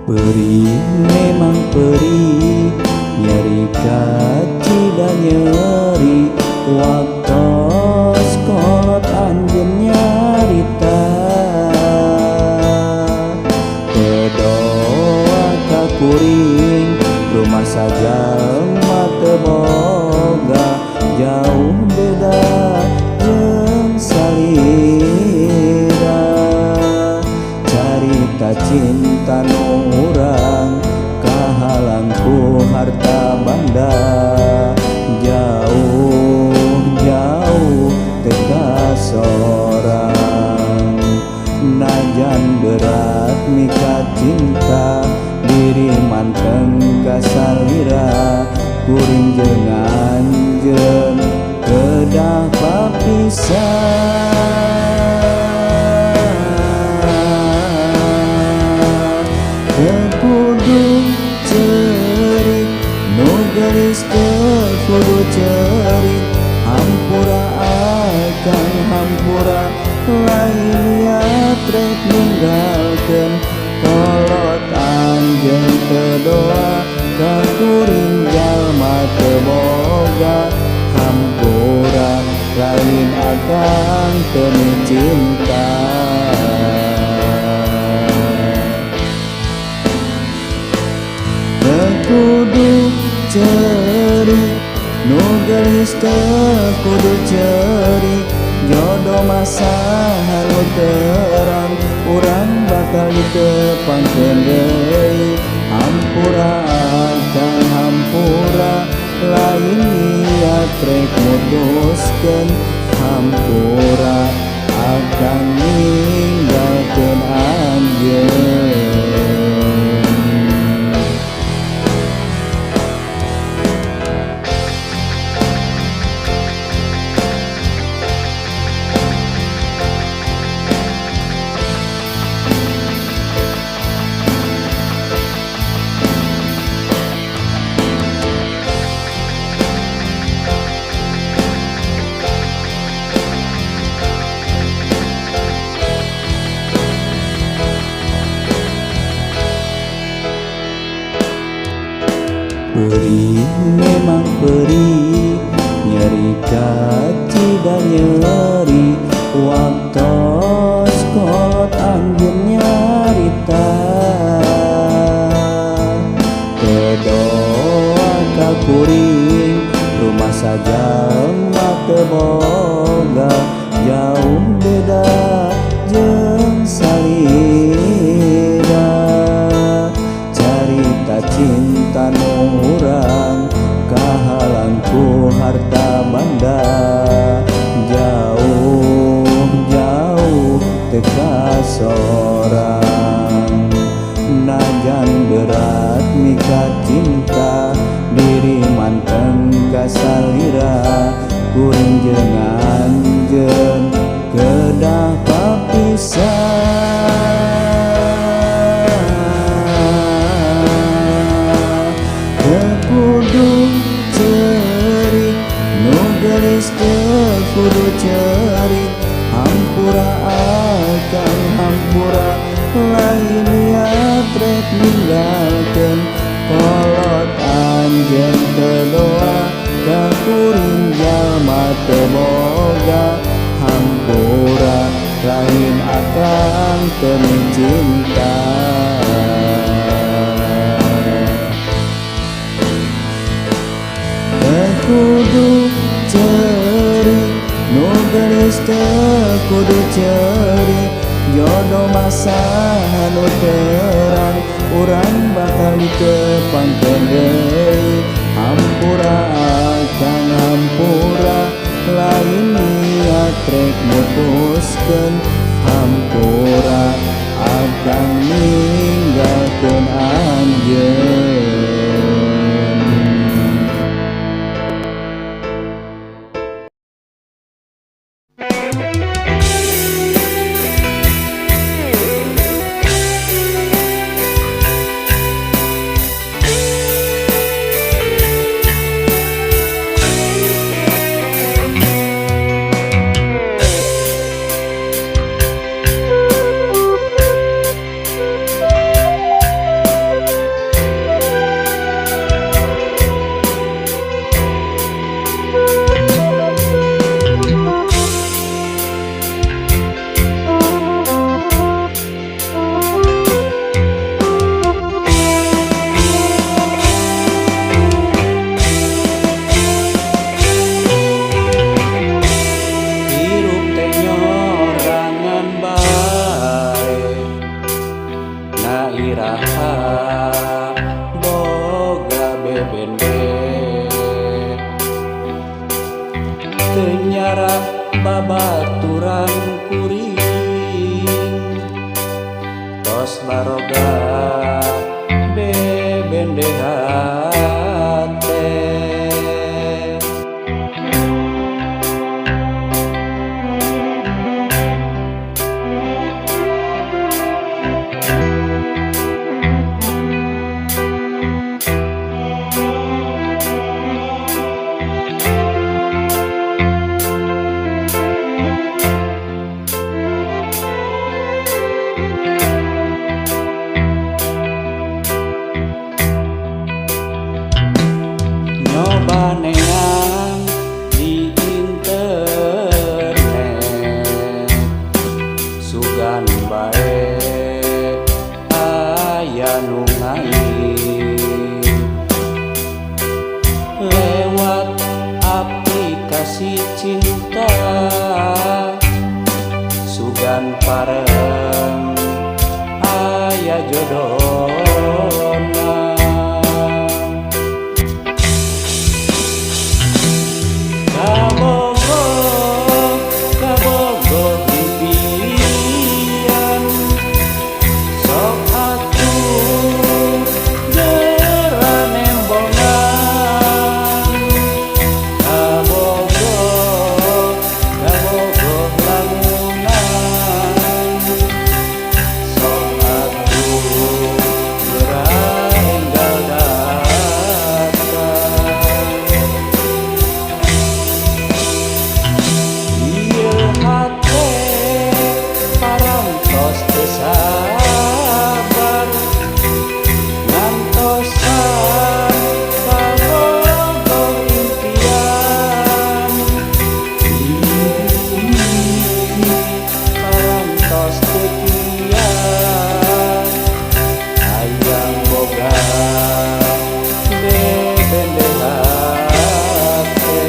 Perih memang perih, nyeri kacida nyeri, waktos kolot anjeun nyarita. Teu doa ka kuring, rumah sajalma teu boga, jauh beda jeung salira. Carita cinta nu urang kahalang ku harta banda, jauh-jauh teu kasorang. Najan berat mika cinta, diri manteng kasalira, kuring jeung anjeun kedah papisah. Teu kudu ceurik nu geulis, teu kudu ceurik, hampura akang hampura, lain niat rek ninggalkeun kolot anjeun. Teu doa ka kuring jalma teu boga, hampura lain akang teu micinta. Teu kudu ceurik nu geulis, teu kudu ceurik, jodoh mah saha nu terang, urang bakal ditepangkeun deui. Hampura akang hampura, lain niat rek mutuskeun, hampura akang ninggalkeun anjeun. Perih memang perih, nyeri kacida nyeri, waktos kolot anjeun nyarita. Teu doa ka kuring, rumah sajalma teu boga, jauh beda jeung salira. Carita cinta nu urang kahalang ku harta banda, jauh-jauh teu kasorang. Najan berat mika cinta, diri manteng kasalira, kuring jeung anjeun kedah papisah. Teu kudu ceurik nu geulis, teu kudu ceurik, hampura akang hampura, lain niat rek ninggalkeun kolot anjeun. Teu doa ka kuring jalma teu boga, hampura lain akang teu micinta. Teu kudu ceurik nu geulis, teu kudu ceurik, jodoh mah saha nu terang, urang bakal ditepangkeun deui. Hampura akang hampura, lain niat rek mutuskeun, hampura akang ninggalkeun anjeun. Parantos baroga bebende hate. Nyoba neang di internet, sugan bae aya nu ngait. Lewat aplikasi cinta, sugan pareng aya jodona. Kabogoh, kabogoh impian, sok atuh geura nembongan. Kabogoh, kabogoh lamunan, sok atuh geura enggal datang. Ieu hate parantos teu sabar, ngantosan kabogoh impian. Parantos teu kiat, hayang boga bebende hate.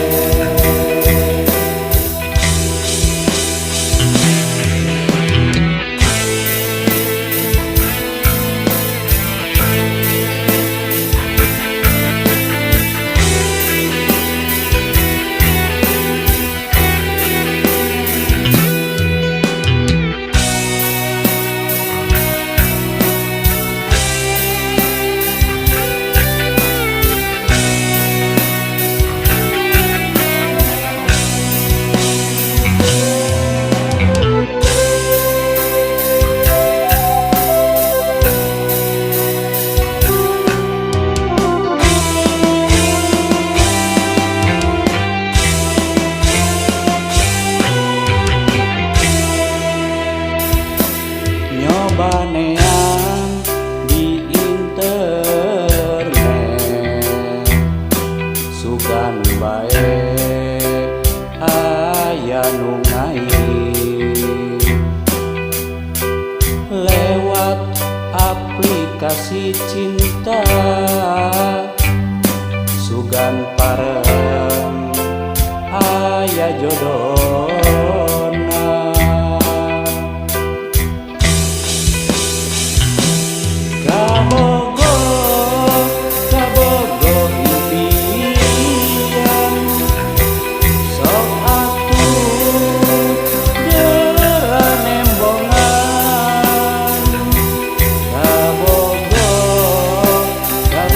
Nyoba neang di internet, sugan bae aya nu ngait. Lewat aplikasi cinta, sugan pareng aya jodona. Kabogoh, kabogoh impian, sok atuh geura nembongan. Kabogoh, kabogoh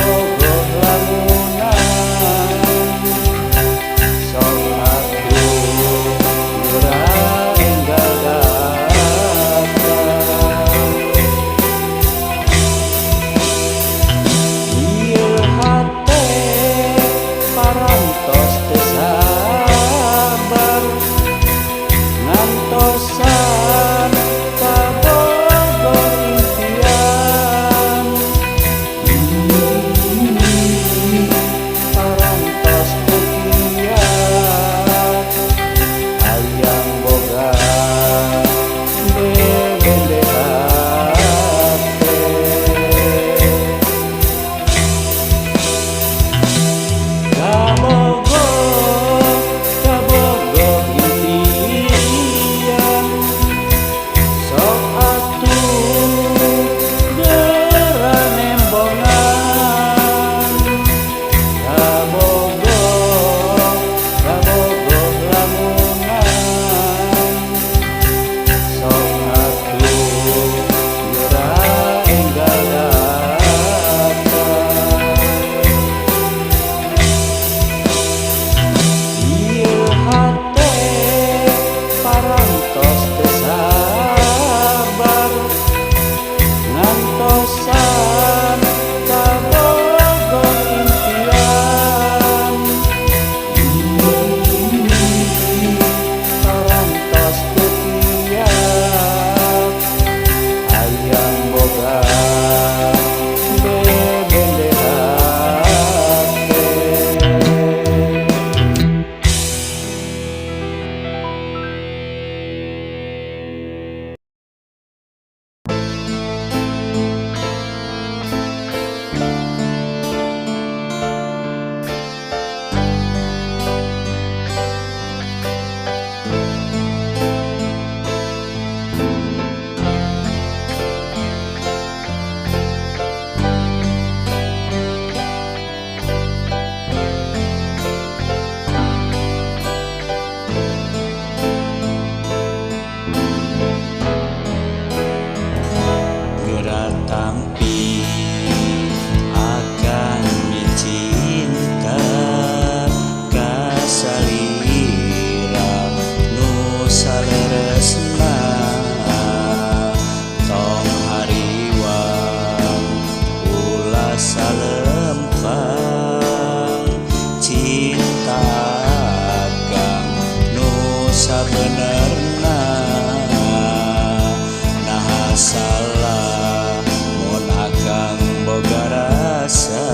salah mun akang boga rasa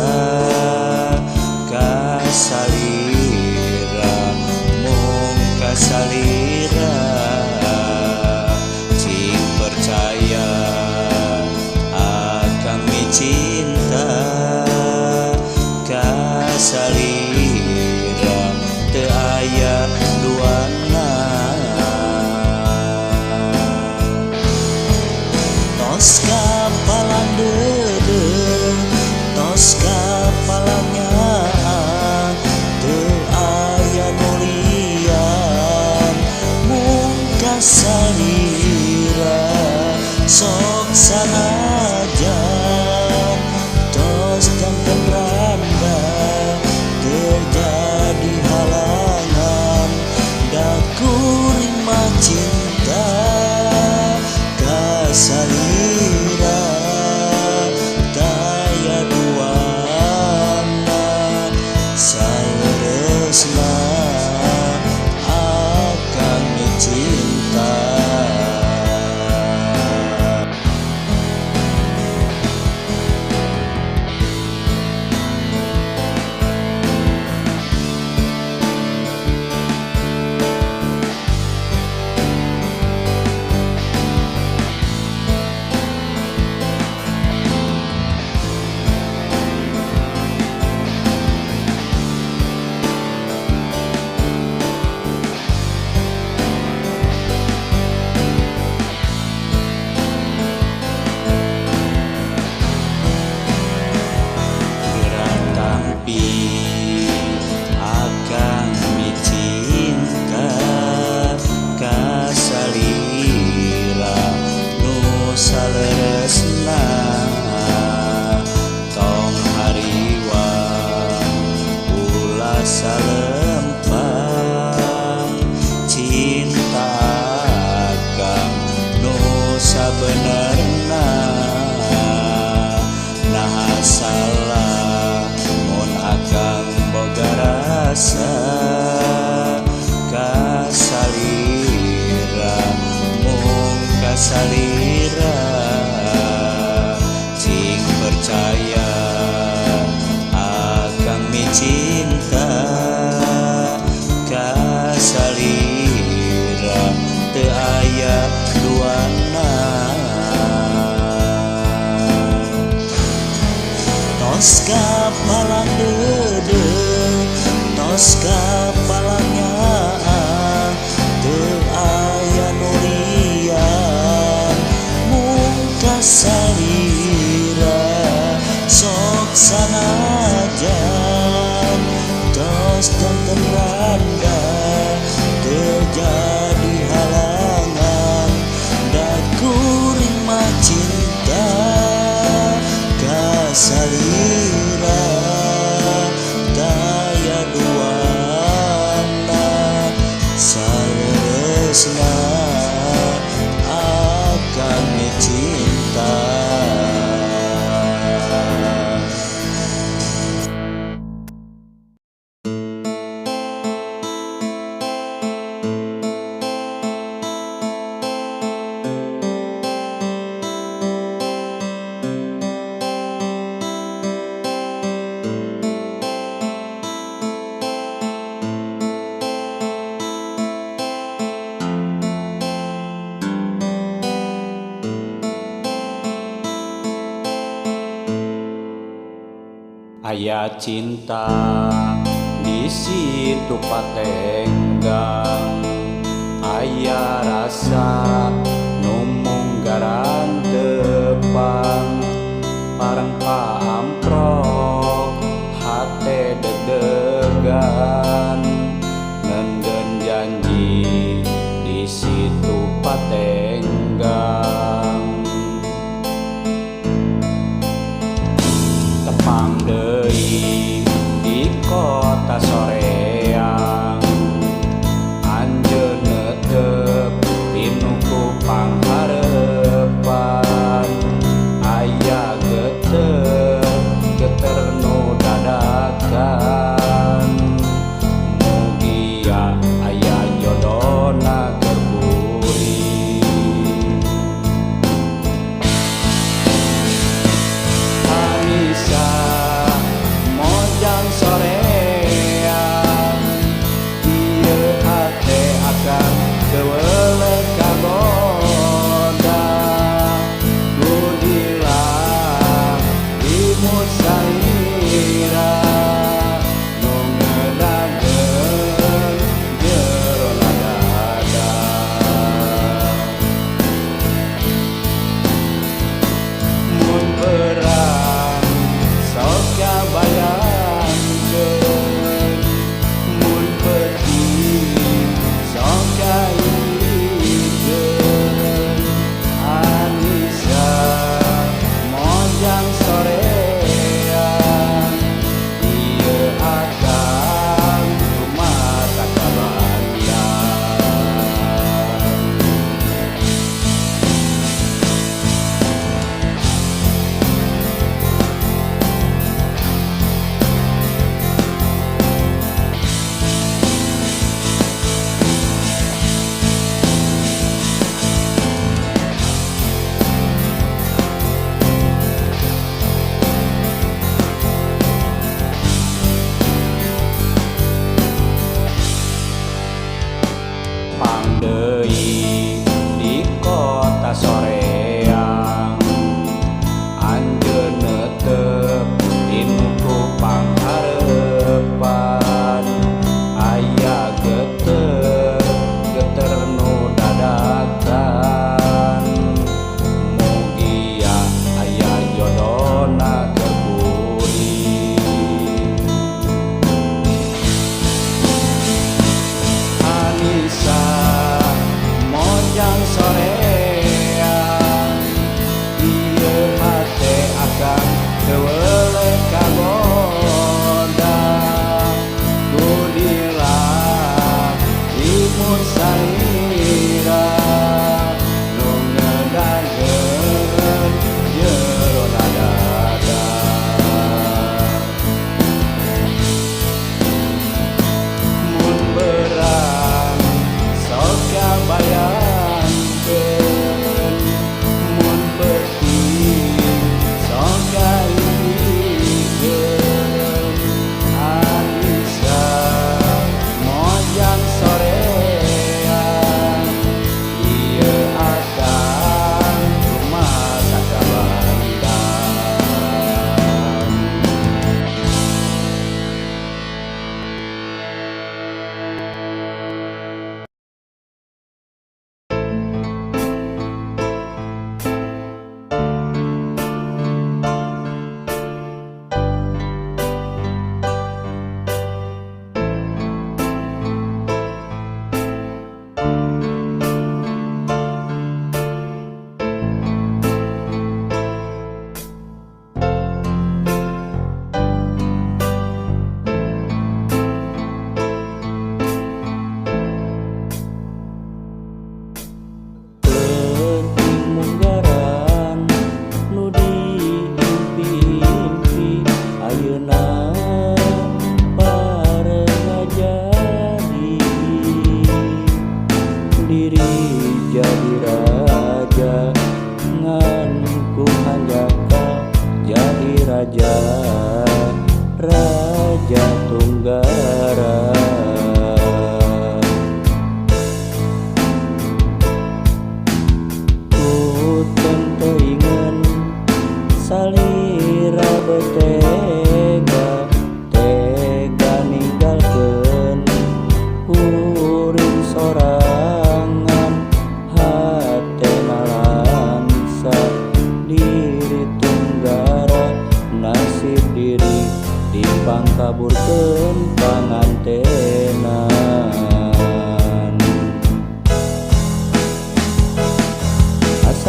ka salira mung ka salira cing percaya akang micinta ka salira teu aya duana. Tos kapalan deudeuh, tos kapalan nyaah, teu aya nu lian mung ka salira. Sok sanajan tos janten randa, teu jadi halangan da kuring mah cinta ka salira taya duana saleresna akang micinta. Tampi akang micinta ka salira nu saleresna, tong hariwang ulah salempang cinta akang nu sabenerna. Naha salah mun akang boga rasa ka salira mung ka salira, cing percaya akang micinta ka salira teu aya duana. Tos kapalan deudeuh, tos kapalan nyaah, teu aya nu lian mung ka salira. Sok sanajan tos janten randa, teu jadi halangan da kuring mah cinta ka salira taya duana saleresna akang micinta. Aya cinta di situ patenggang, aya rasa nu munggaran tepang, parang paamprok hate deg-degan, nenden janji di situ patenggang. Tepang deui di kota soreang, anjeun netep pinuh ku pang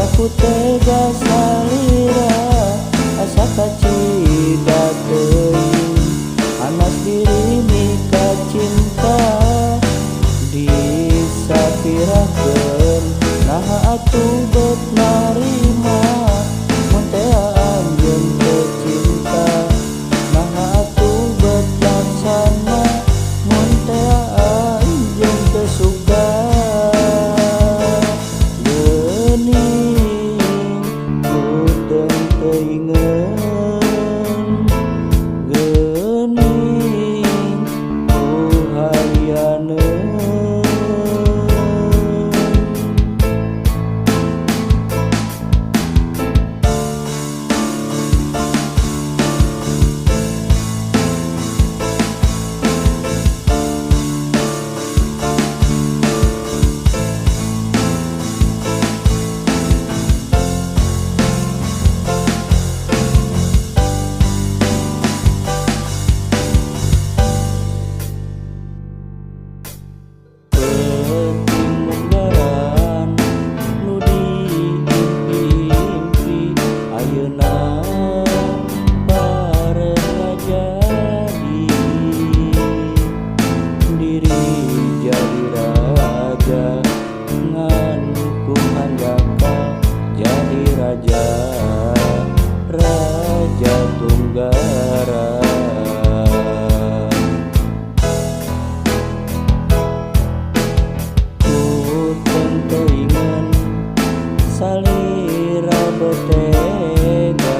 Asa ku tega salira asa kacida teuing anas diri mika cinta disapirakeun naha atuh bet narima mun teh anjeun teu cinta naha atuh bet laksana mun teh anjeun teu suka geuning kuteung teuingeun geuning ku harianeun. Peuting munggaran nu diimpi-impi ayeuna bareng ngajadi diri jadi raja ngan ku hanjakal jadi raja raja tunggara. Teuingeun salira betega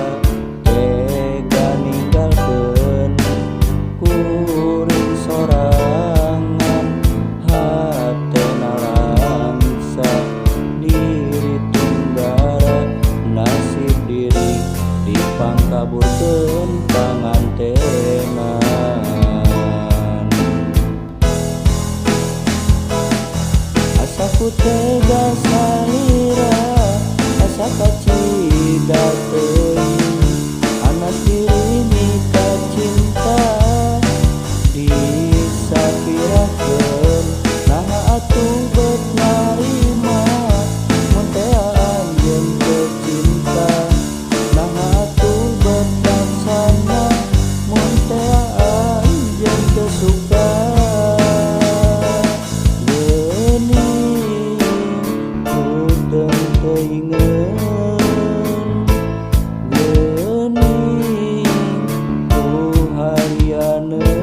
tega ninggalkeun kuring sorangan hatena langsa diri tunggara nasib diri dipangkaburkeun pangantenan. Asa ku tega salira asa kacida teuing anas diri mika cinta disapirakeun naha atuh bet narima mun teh anjeun teu cinta naha atuh bet laksana mun teh anjeun teu suka geuning kuteung teuingeun geuning ku harianeun.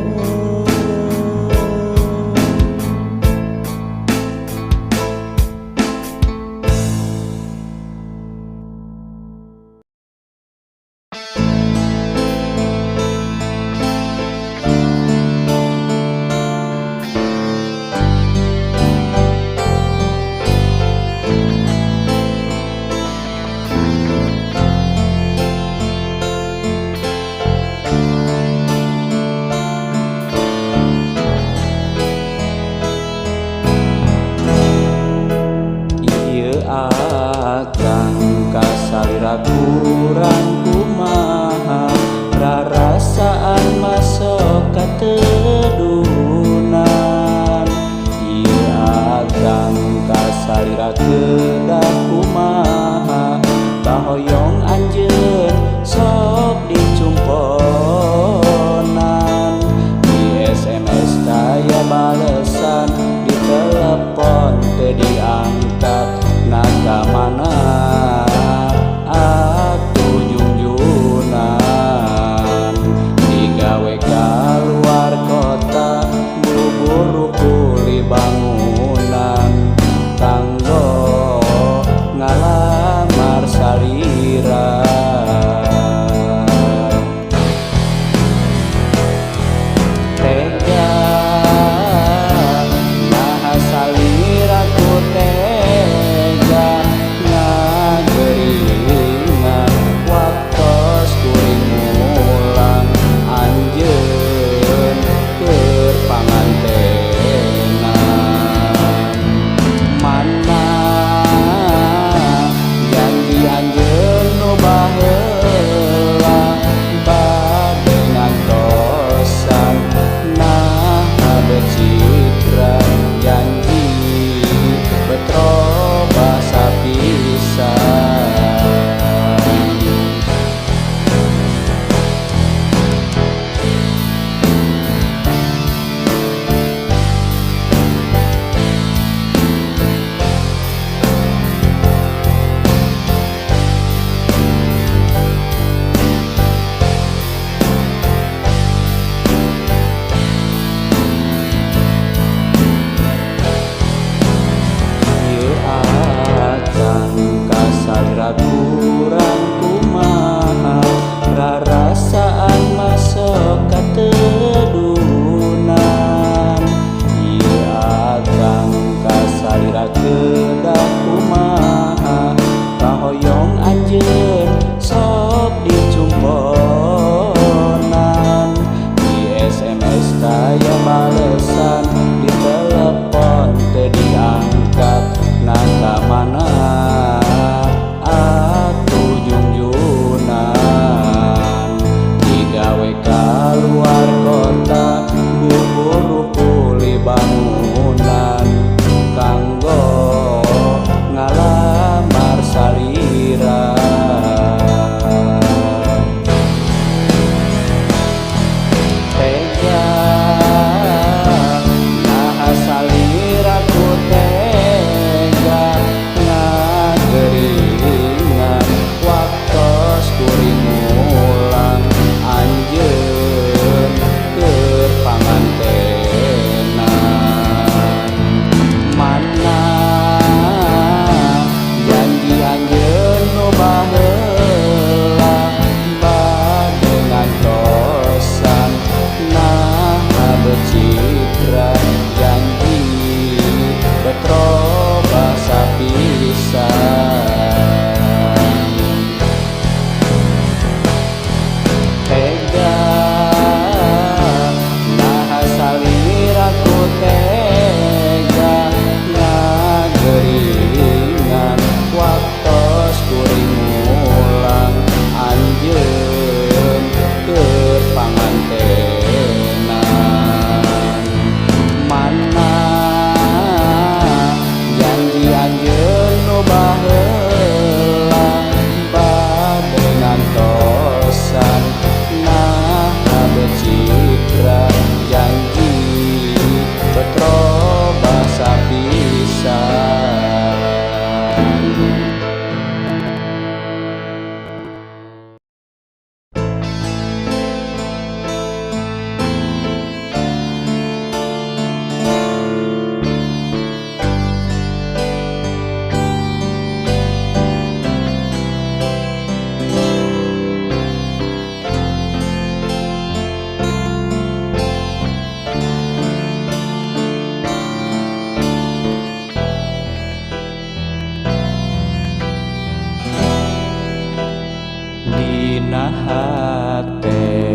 Dina hate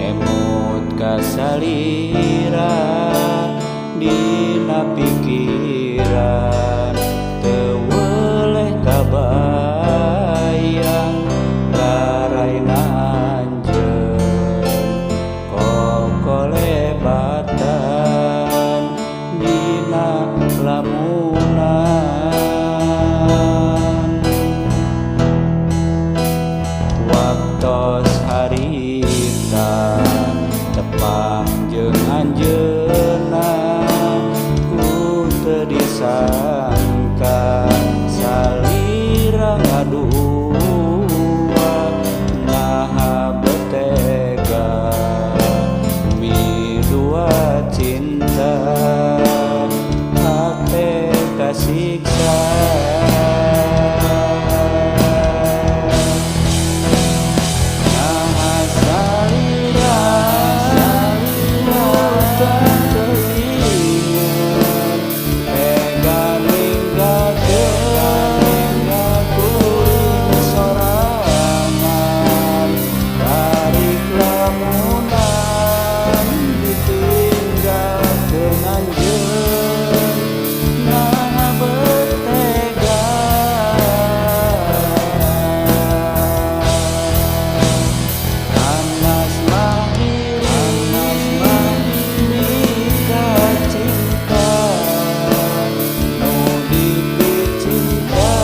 emut kasalira, dina pikiran teu weleh kabayang raraina anjeun kokolebatan dina lamunan. Waktos harita tepang jeung anjeunna, ku teu disangka salira ngadua, naha betega midua cinta hate kasiksa. Naha salira teuingeun, tega ninggalkeun kuring sorangan, tarik lamunan ditinggalkeun anjeun, naha betega. Anas mah diri mika cinta, nu dipicinta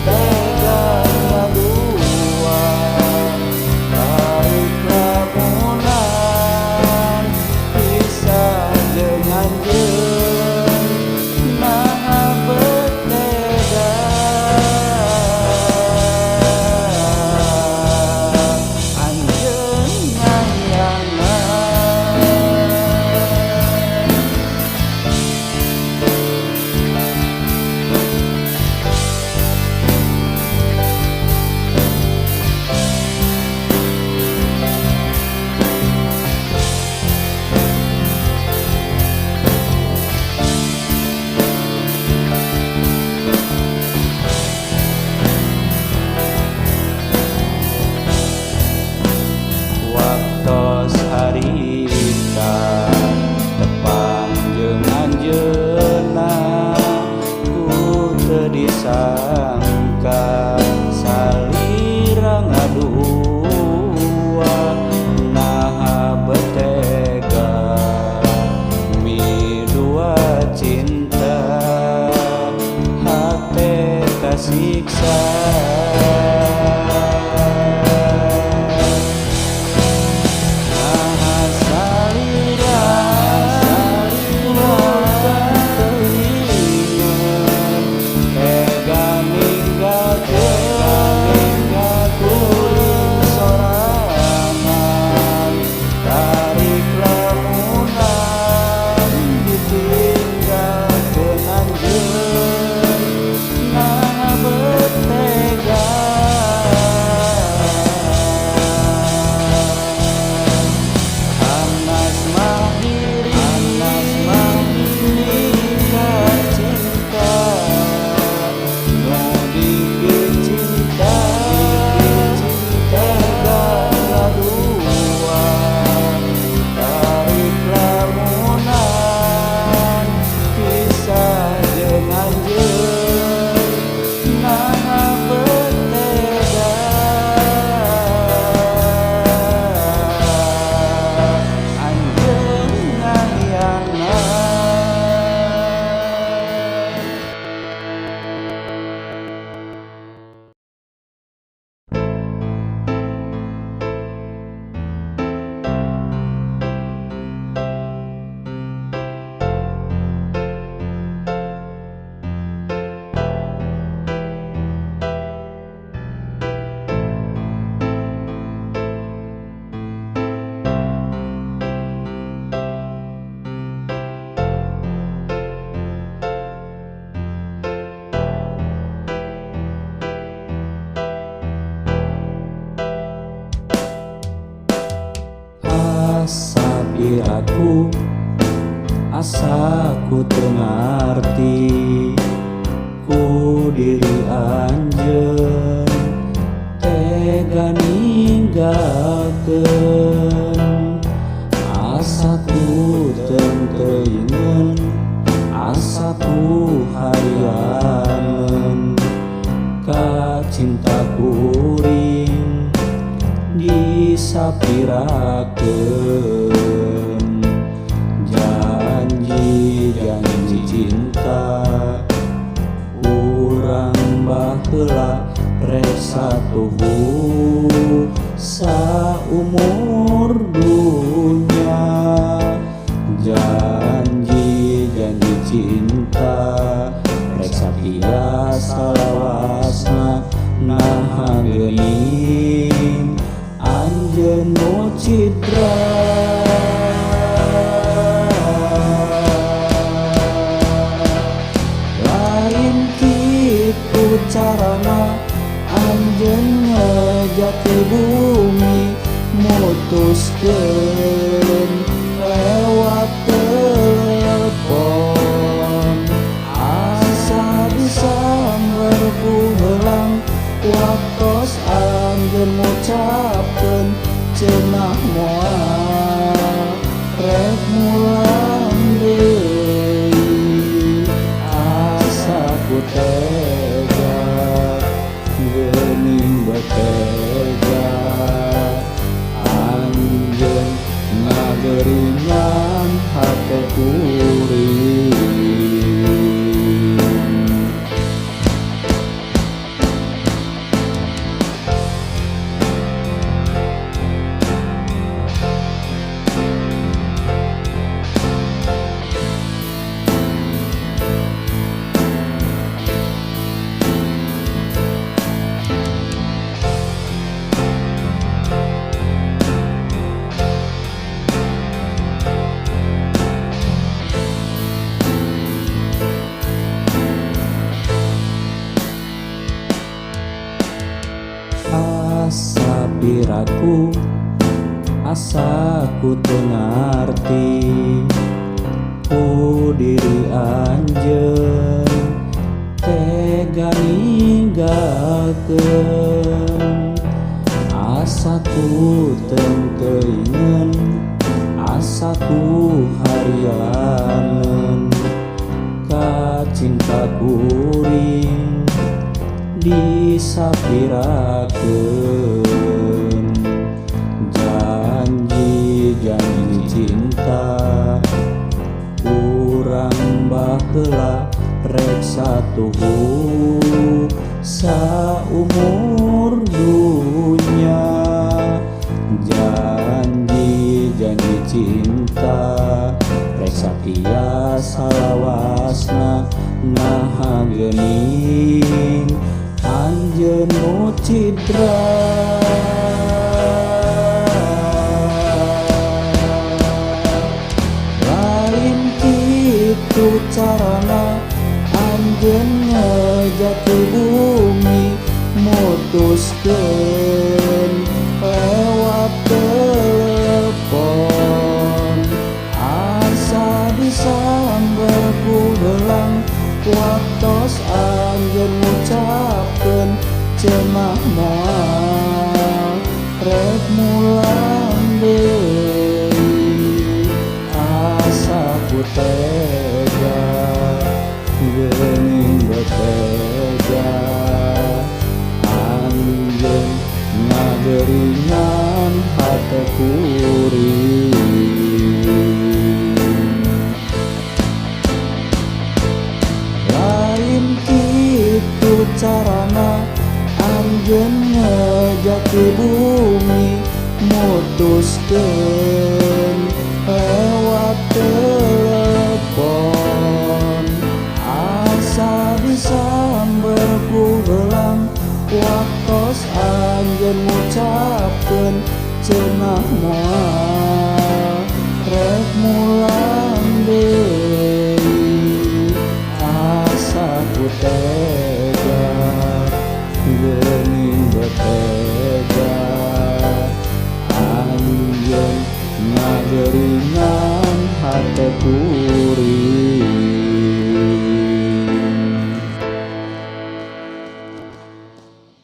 tega ngadua, tarik lamunan pisah jeung anjeun, naha betega. Anjeun ngahianat. Waktos harita tepang jeung anjeunna, ku teu disangka salira ngadua, naha betega midua cinta hate kasiksa. Naha salira teuingeun, tega ninggalkeun kuring sorangan, tarik lamunan ditinggalkeun anjeun, naha betega. Anas mah diri mika cinta, nu dipicinta tega ngadua, tarik lamunan pisah jeung anjeun, naha betega. Anjeun ngahianat. Asa piraku asa ku teu ngarti ku diri anjeun. Ka cinta kuring disapirakeun, janji-janji cinta urang baheula rek satuhu saumur dunya. Janji-janji cinta rek satia salawasna, naha geuning anjeun nu cidra. Lain kitu carana anjeun ngejati bumi, mutuskeun lewat telepon. Asa disamber ku heulang waktos anjeun ngucapkeun cenah moal rek mulang deui. Asa ku tega geuning betega anjeun ngageringan hate kuring. Asa piraku asa ku teu ngarti ku diri anjeun tega ninggalkeun. Asa ku teung-teuingeun asa ku harianeun ka cinta kuring disapirakeun, janji-janji cinta urang baheula rek satuhu saumur dunya. Janji-janji cinta rek satia salawasna, naha geuning anjeun nu cidra. Lain kitu carana anjeun ngejati bumi, mutuskeun lewat telepon. Asa disamber ku heulang waktos anjeun ngucapkeun cenah moal rek mulang deui. Asa ku tega geuning betega anjeun ngageringan hate kuring. Lain kitu carana anjeun ngejati bumi, mutuskeun lewat telepon. Asa disamber ku heulang waktos anjeun ngucapkeun cenah moal